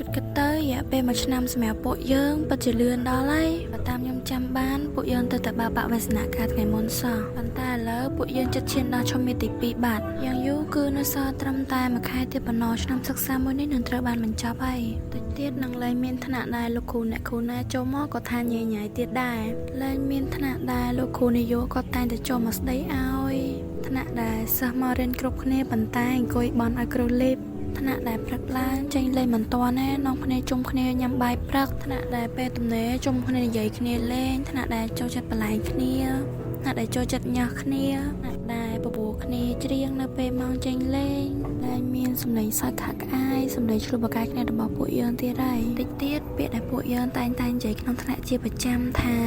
តគិតទៅរយៈពេលមួយឆ្នាំសម្រាប់ពួកយើងពិតជាលឿនដល់ហើយបើតាមខ្ញុំចាំបានពួកយើងទៅតែបើបាក់វាសនាការថ្ងៃមុនសោះប៉ុន្តែឥឡូវពួកយើងចិត្តឈានដល់ឆមាសទី2បាត់យ៉ាងយូរគឺនៅសល់ត្រឹមតែមួយខែទៀតប៉ុណ្ណោះឆ្នាំសិក្សាមួយនេះនឹងត្រូវបានបញ្ចប់ហើយតិចទៀតនឹងលែងមានថ្នាក់ដែរលោកគ្រូអ្នកគ្រូណាចូលមកក៏ថាញ៉ៃញ៉ៃទៀតដែរលែងមានថ្នាក់ដែរលោកគ្រូនាយកក៏តែងតែចូលមកស្ដីឲ្យថ្នាក់ដែលសិស្សមករៀនគ្រប់គ្នាប៉ុន្តែអង្គុយបន់ឲ្យគ្រូលេប ថ្នាក់ដែលព្រឹកឡើងចេញលេងមិនទាន់ទេនាំគ្នាជុំគ្នាញ៉ាំបាយព្រឹកថ្នាក់ដែលពេលទំនេរជុំគ្នានិយាយគ្នាលេងថ្នាក់ដែលចូលចិត្តបន្លែងគ្នាថ្នាក់ដែលចូលចិត្តញ៉ាស់គ្នាថ្នាក់ដែលបបួលគ្នាច្រៀងនៅពេលម៉ោងចេញលេងដែលមានសម្លេងសើចខាក់ក្អាយសម្លេងឆ្លោះបកាយគ្នារបស់ពួកយើងទៀតហើយតិចទៀតពាក្យដែលពួកយើងតែងតែនិយាយក្នុងថ្នាក់ជាប្រចាំថា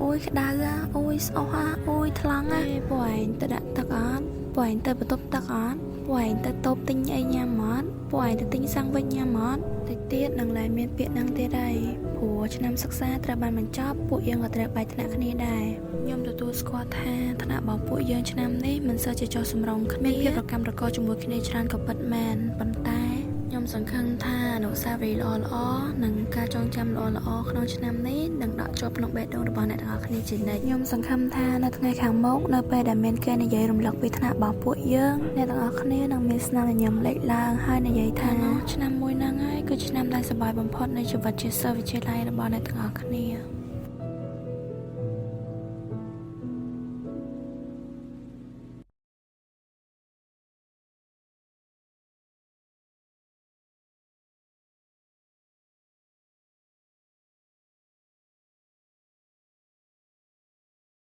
អូយក្តៅអូយស្អុះអូយថ្លង់ពួកឯងទៅដាក់ទឹកអត់ពួកឯងទៅបន្ទប់ទឹកអត់ពួកឯងទៅតូបទិញអីញ៉ាំអត់ពួកឯងទៅទិញសាំងវិញញ៉ាំអត់តិចទៀតនឹងលែងមានពាក្យហ្នឹងទៀតហើយព្រោះឆ្នាំសិក្សាត្រូវបានបញ្ចប់ពួកយើងក៏ត្រូវបែកថ្នាក់គ្នាដែរខ្ញុំទទួលស្គាល់ថាថ្នាក់របស់ពួកយើងឆ្នាំនេះមិនសូវជាចុះសម្រុងគ្នាមានភាពរកាំរកូរជាមួយគ្នាច្រើនក៏ពិតមែនប៉ុន្តែខ្ញុំសង្ឃឹមថាអនុស្សាវរីយ៍ល្អៗនិងការចងចាំល្អៗក្នុងឆ្នាំនេះនឹងដក់ជាប់ក្នុងបេះដូងរបស់អ្នកទាំងអស់គ្នាជានិច្ចខ្ញុំសង្ឃឹមថានៅថ្ងៃខាងមុខនៅពេលដែលមានគេនិយាយរំលឹកពីថ្នាក់របស់ពួកយើងអ្នកទាំងអស់គ្នានឹងមានស្នាមញញឹមលេចឡើងហើយនិយាយថាឆ្នាំមួយហ្នឹងហើយគឺឆ្នាំដែលសប្បាយបំផុតនៃជីវិតជាសិស្សវិទ្យាល័យរបស់អ្នកទាំងអស់គ្នា។